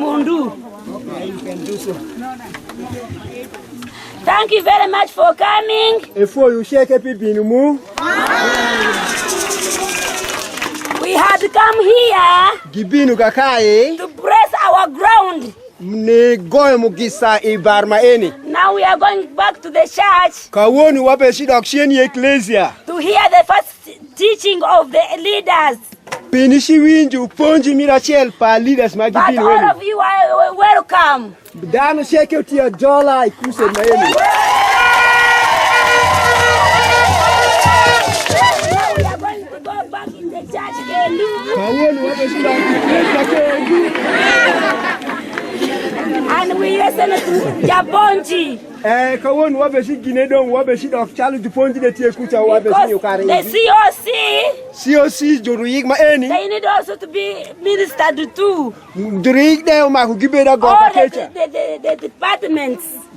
Mundu. Thank you very much for coming. Efo sheke pi mu. We had come here Gibinu kakae to bless our ground. Ne goyo mugisa ibar maeni. Now we are going back to the church Kawuono wabeshi dok chien i eklesia. To hear the first teaching of the leaders. Pinishi winjo puonji mira achiel pa leaders ma But gibino all eni. of you are welcome. Dhano sheke otiyo jola i crusade maeni. Now we are going to go back in the church Kendu. Kawuono wabeshi dok i eklesia kendu. And we listen to Jabonji. Eh, kawuono wabeshi gine dong wabeshi dok chalo jopuonj ne tie kucha wabeshi Because yukare. the COC, COC joruyik ma eni. They need also to be ministered to. Joruyik ne omako gibedo All agoka the, kecha. the departments.